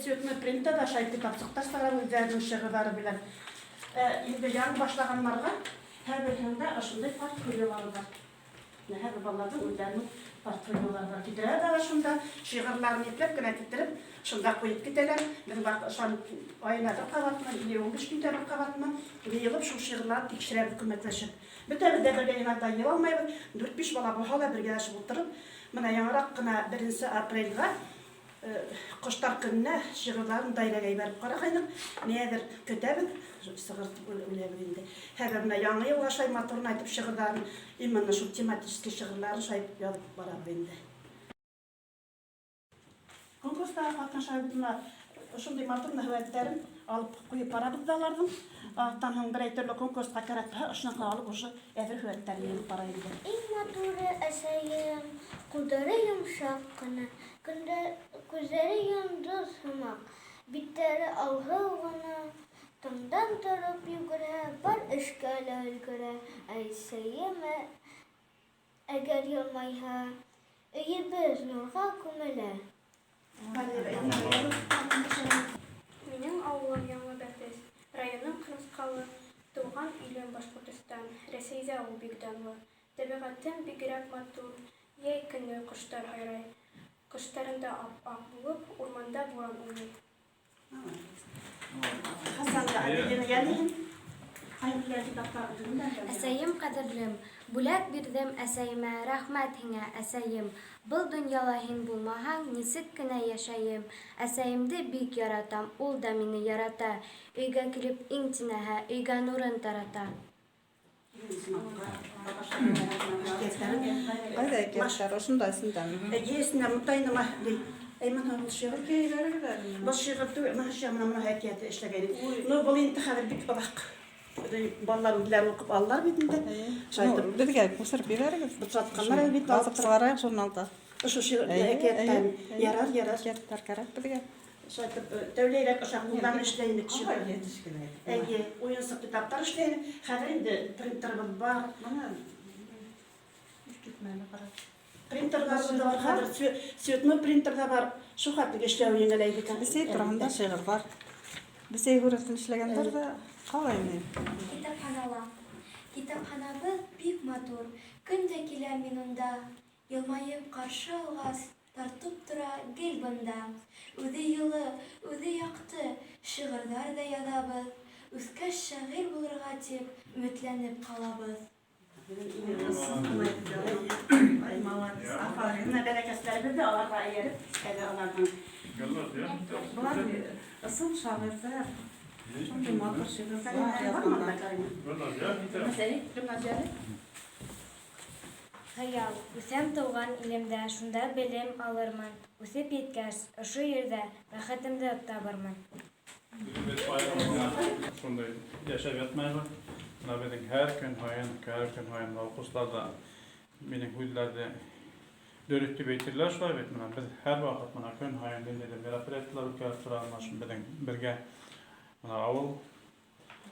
Цветной принтта да шулай китапсыҡтар сығара үҙҙәренең шиғырҙары белән. Ә инде яңы башлаганнарга һәрберһендә ошондай портфолиолары бар. Менә һәрбер балаларның үзләренең портфолиолары бар. Китерәләр дә алар шунда, шигырьләрен ипләп кенә китереп, шунда куеп китәләр. Без ышан аена бер кабатмы или 15 көндә бер кабатмы җыелып шул шигырьләрне тикшерәбез күмәкләшеп. Бөтәбез дә бергә иногда җыела алмыйбыз. Дүрт-биш бала булһа да бергәләшеп утырып, менә яңарак кына беренче апрельгә Кошлар көненә шигырьләрен даирәгә ибәреп карагайнык. Ниядер көтәбез, чыгыр дип уйлыйбыз инде. Хәзер менә Яңа елга шулай матурын әйтеп шигырьләрен, именно шул тематический шигырьләрен шулай итеп язып барабыз инде. Конкурста катнашабыз менә шундый матур мәһабәтләрен алып куеп барабыз да аларның. Артtan һуң берәй төрле конкурска кәрәк булса, ошыныкны алып уже әзер һүрәтләрен җыеп бара инде. Иң матуры әсәем, кулдары йомшак кына, Күзләре йолдыз сымак, битләре алгыл гына, Таңдан торып йөгерә, бар эшкә лә өлгерә. Әсәем әгәр елмайһа, өебез нурга күмелә. Минең авылым Яңа Бәрдәс, районым Кырмыскалы, туган илем Башкортостан, Рәсәйдә ул бик данлы. Табигатем бигрәк матур, Йәй көне кошлар һайрай. Кышларында ап-ак булып, урманда буран уйный. Әсәем кадерлем, Бүләк бирдем әсәемә, Рәхмәт һиңә, әсәем. Был дөньяла һин булмаһаң, Нисек кенә йәшәем. Әсәемде бик яратам, Ул да мине ярата. Өйгә килеп иң тинәһә, Өйгә нурын тарата. Кайда әкиятләр? Ошонда эсендәме? Әйе, эсендә монда инде ма ди. Әй, моны бу шигырь. Бу шигырь түгел, моны шигырь, моны моны әкияте эшләгән. Ну, бу инде хәзер бик озак. Балалар үзләре укып алалар бит инде. Ну, безгә күчереп бирәрегез. Бутсатканнар бит. Басып чыгарайык журналда. Ошо шигырь әкияттән. Ярар, ярар. Әкиятләр кәрәк безгә. Шулай итеп, тәүләйрәк ошак кулдан эшләй идек шигырь. Әйе, уенчык китаплар эшләй идек. Хәзер инде принтерыбыз бар. Моны искитмәле кара. Принтерларыбыз да бар хәзер, цветной принтер да бар. Шул хәтлек эшләве җиңеләйде икән. Бесәй турында шигырь бар. Бесәй сурәтен эшләгәннәр дә калай ни. Китапханала. Китапханабыз бик матур, Көн дә киләм мин монда. Елмаеп каршы алгас, Тартып тора гел бында. Үзе елы, үзе якты, Шигырьләр дә язабыз. Үскәч шагыйрь булырга дип, Өметләнеп калабыз. Молодец, афарин. Менә бәләкәсләребез дә аларга ияреп, әле аларның. Болар ысын шагыйрьләр. Шундый матур шигырьләр язганнар. Гимназия. Хыял, үсәм туган илемдә, Шунда белем алырмын. Үсеп еткәч, ошо йирдә Бәхетемде табырмын. Үзебез аерым гына шундый яшәп ятмайбыз. Менә безнең һәр көн һаен, һәр көн һаен менә укучылар да минем һүзләрне дөрес дип әйтерләр шулай бит. Менә без һәрвакыт менә көн һаен ниндидер мероприятиеләр үткәреп торабыз. Менә шул безнең бергә менә авыл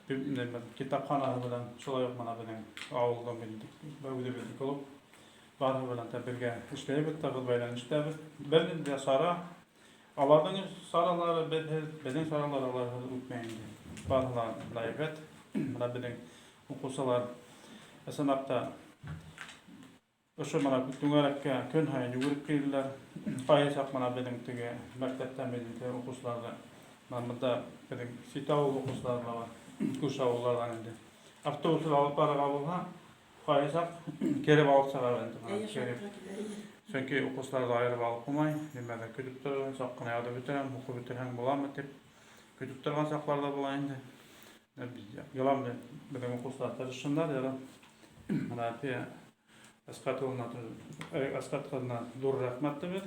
Китапханасы белән, шулай ук менә безнең авылдан үзебезнең клуб барысы белән дә бергә эшләйбез, тыгыз бәйләнештәбез. Бернинди дә чара, аларның чаралары безсез, безнең чаралар аларсыз үтмәй инде. Барысы да менә әйбәт. Менә безнең укучылар ысынлап та Ошо менә түңәрәккә көн һаен йөгереп килделәр. Кайчак менә безнең теге мәктәптән безнең укучылар да, менә монда безнең чит авыл укучылары да бар, күрше авыллардан инде. Автобус белән алып барырга булса, кайчак кереп алып чыгабыз инде менә, кереп. Чөнки укучыларны аерып алып булмый, нимәдер көтеп торыр, чак кына язып бетерәм, укып бетерһәң буламы дип көтеп торган чаклар да була инде. Главное, безнең укучылар тырышсыннар, ярар. Менә Әсхәт улына, Әсхәт кызына зур рәхмәт дибез.